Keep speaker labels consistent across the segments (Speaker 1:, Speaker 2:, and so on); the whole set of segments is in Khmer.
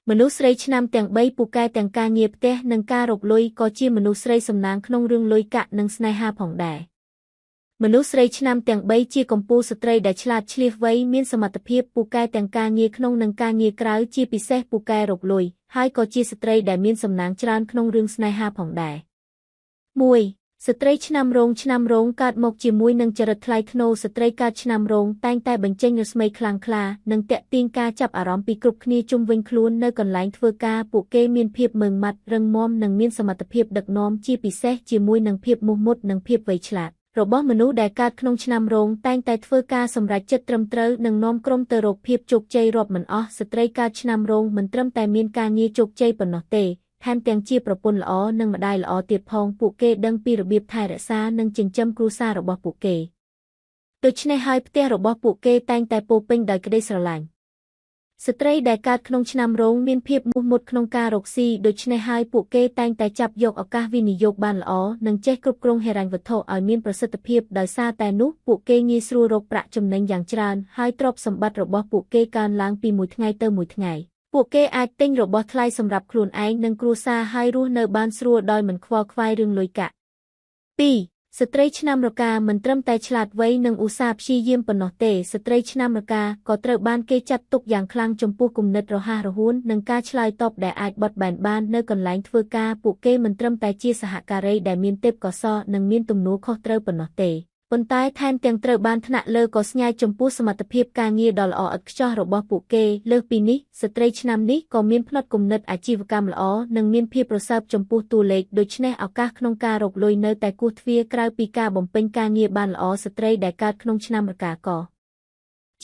Speaker 1: មនុស្សស្រីឆ្នាំទាំង3ពូកែទាំងការងារផ្ទះនិងការរកលុយក៏ជាមនុស្សស្រីសំណាងក្នុងរឿងលុយកាក់និងស្នេហាផងដែរមនុស្សស្រីឆ្នាំទាំង3ជាកំពូលស្ត្រីដែលឆ្លាតឈ្លាសវៃមានសមត្ថភាពពូកែទាំងការងារក្នុងនិងការងារក្រៅជាពិសេសពូកែរកលុយហើយក៏ជាស្ត្រីដែលមានសំណាងច្រើនក្នុងរឿងស្នេហាផងដែរ1ស្ត្រីឆ្នាំរោងឆ្នាំរោងកើតមកជាមួយនឹងចរិតថ្លៃថ្នូរស្ត្រីកើតឆ្នាំរោងតែងតែបញ្ចេញរស្មីខ្លាំងក្លានិងទាក់ទាញការចាប់អារម្មណ៍ពីគ្រប់គ្នាជុំវិញខ្លួននៅកន្លែងធ្វើការពួកគេមានភាពម៉ឺងម៉ាត់រឹងមាំនិងមានសមត្ថភាពដឹកនាំជាពិសេសជាមួយនឹងភាពមោះមុតនិងភាពវៃឆ្លាតរបស់មនុស្សដែលកើតក្នុងឆ្នាំរោងតែងតែធ្វើការសម្រេចចិត្តត្រឹមត្រូវនិងនាំក្រុមទៅរកភាពជោគជ័យរាប់មិនអស់ស្ត្រីកើតឆ្នាំរោងមិនត្រឹមតែមានការងារជោគជ័យប៉ុណ្ណោះទេថែមទាំងជាប្រពន្ធល្អនិងម្ដាយល្អទៀតផងពួកគេដឹងពីរបៀបថែរក្សានិងចិញ្ចឹមគ្រួសាររបស់ពួកគេដូច្នេះហើយផ្ទះរបស់ពួកគេតែងតែពោពេញដោយក្តីស្រឡាញ់ស្ត្រីដែលកើតក្នុងឆ្នាំរោងមានភាពមោះមុតក្នុងការរកស៊ីដូច្នេះហើយពួកគេតែងតែចាប់យកឱកាសវិនិយោគបានល្អនិងចេះគ្រប់គ្រងហិរញ្ញវត្ថុឲ្យមានប្រសិទ្ធភាពដោយសារតែនោះពួកគេងាយស្រួលរកប្រាក់ចំណេញយ៉ាងច្រើនហើយទ្រព្យសម្បត្តិរបស់ពួកគេកើនឡើងពីមួយថ្ងៃទៅមួយថ្ងៃពួកគេអាចទិញរបស់ថ្លៃសម្រាប់ខ្លួនឯងនិងគ្រួសារហើយរស់នៅបានស្រួលដោយមិនខ្វល់ខ្វាយរឿងលុយកាក់2ស្ត្រីឆ្នាំរកាមិនត្រឹមតែឆ្លាតវៃនិងឧស្សាហ៍ព្យាយាមប៉ុណ្ណោះទេស្ត្រីឆ្នាំរកាក៏ត្រូវបានគេចាត់ទុកយ៉ាងខ្លាំងចំពោះគំនិតរហ័សរហួននិងការឆ្លើយតបដែលអាចបត់បែនបាននៅកន្លែងធ្វើការពួកគេមិនត្រឹមតែជាសហការីដែលមានទេពកោសល្យនិងមានទំនួលខុសត្រូវប៉ុណ្ណោះទេប៉ុន្តែថែមទាំងត្រូវបានថ្នាក់លើក៏ស្ញាយចំពោះសមត្ថភាពការងារដ៏ល្អឥតខ្ចោះរបស់ពួកគេលើសពីនេះស្ត្រីឆ្នាំនេះក៏មានផ្នត់គំនិតអាជីវកម្មល្អនិងមានភាពប្រសើរចំពោះតួលេខដូច្នេះឱកាសក្នុងការរកលុយនៅតែគោះទ្វារក្រៅពីការបំពេញការងារបានល្អស្ត្រីដែលកើតក្នុងឆ្នាំរកាក៏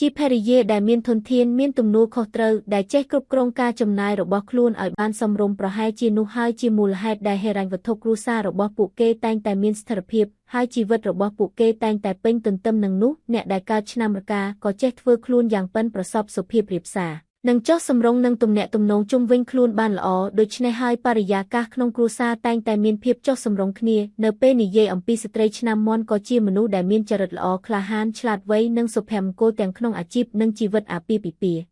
Speaker 1: ជាភរិយាដែលមានធនធានមានទំនួលខុសត្រូវដែលចេះគ្រប់គ្រងការចំណាយរបស់ខ្លួនឲ្យបានសមរម្យប្រហែលជានោះហើយជាមូលហេតុដែលហិរញ្ញវត្ថុគ្រួសាររបស់ពួកគេតែងតែមានស្ថិរភាពហើយជីវិតរបស់ពួកគេតែងតែពេញទន្ទឹមនឹងនោះអ្នកដែលកើតឆ្នាំរកាក៏ចេះធ្វើខ្លួនយ៉ាងប៉ិនប្រសប់សុភាពរាបសារនិងចុះសម្រុងនឹងទំនាក់ទំនងជុំវិញខ្លួនបានល្អដូច្នេះហើយបរិយាកាសក្នុងគ្រួសារតែងតែមានភាពចុះសម្រុងគ្នានៅពេលនិយាយអំពីស្ត្រីឆ្នាំមាន់ក៏ជាមនុស្សដែលមានចរិតល្អក្លាហានឆ្លាតវៃនិងសុភមង្គលទាំងក្នុងអាជីពនិងជីវិតអាពាហ៍ពិពាហ៍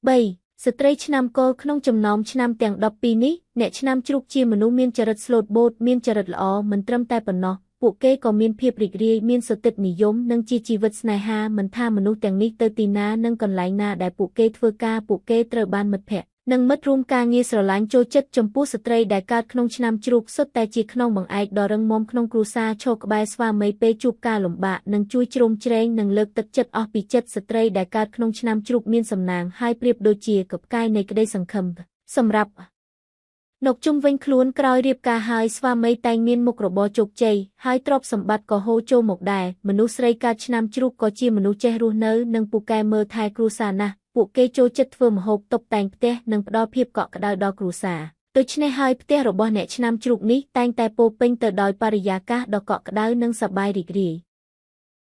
Speaker 1: 3ស្ត្រីឆ្នាំកុលក្នុងចំណោមឆ្នាំទាំង12នេះអ្នកឆ្នាំជ្រូកជាមនុស្សមានចរិតស្លូតបូតមានចរិតល្អមិនត្រឹមតែប៉ុណ្ណោះពួកគេក៏មានភាពរីករាយមានសុទិដ្ឋនិយមនិងជាជីវិតស្នេហាមិនថាមនុស្សទាំងនេះទៅទីណានិងកន្លែងណាដែលពួកគេធ្វើការពួកគេត្រូវបានមិត្តភក្តិនិងមិត្តរួមការងារស្រឡាញ់ចូលចិត្តចំពោះស្ត្រីដែលកើតក្នុងឆ្នាំជ្រូកសុទ្ធតែជាខ្នងបង្អែកដ៏រឹងមាំក្នុងគ្រួសារឈរក្បែរស្វាមីពេលជួបការលំបាកនិងជួយជ្រោមជ្រែងនិងលើកទឹកចិត្តអស់ពីចិត្តស្ត្រីដែលកើតក្នុងឆ្នាំជ្រូកមានសំណាងហើយប្រៀបដូចជាកផ្កាយនៃក្តីសង្ឃឹមសម្រាប់នៅជុំវិញខ្លួនក្រោយរៀបការហើយស្វាមីតែងមានមុខរបរជោគជ័យហើយទ្រព្យសម្បត្តិក៏ហូរចូលមកដែរមនុស្សស្រីកើតឆ្នាំជ្រូកក៏ជាមនុស្សចេះរស់នៅនិងពូកែមើលថែគ្រួសារណាស់ពួកគេចូលចិត្តធ្វើម្ហូបតុបតែងផ្ទះនិងផ្ដល់ភាពកក់ក្ដៅដល់គ្រួសារដូច្នេះហើយផ្ទះរបស់អ្នកឆ្នាំជ្រូកនេះតែងតែពោពេញទៅដោយបរិយាកាសដ៏កក់ក្ដៅនិងសប្បាយរីករាយ។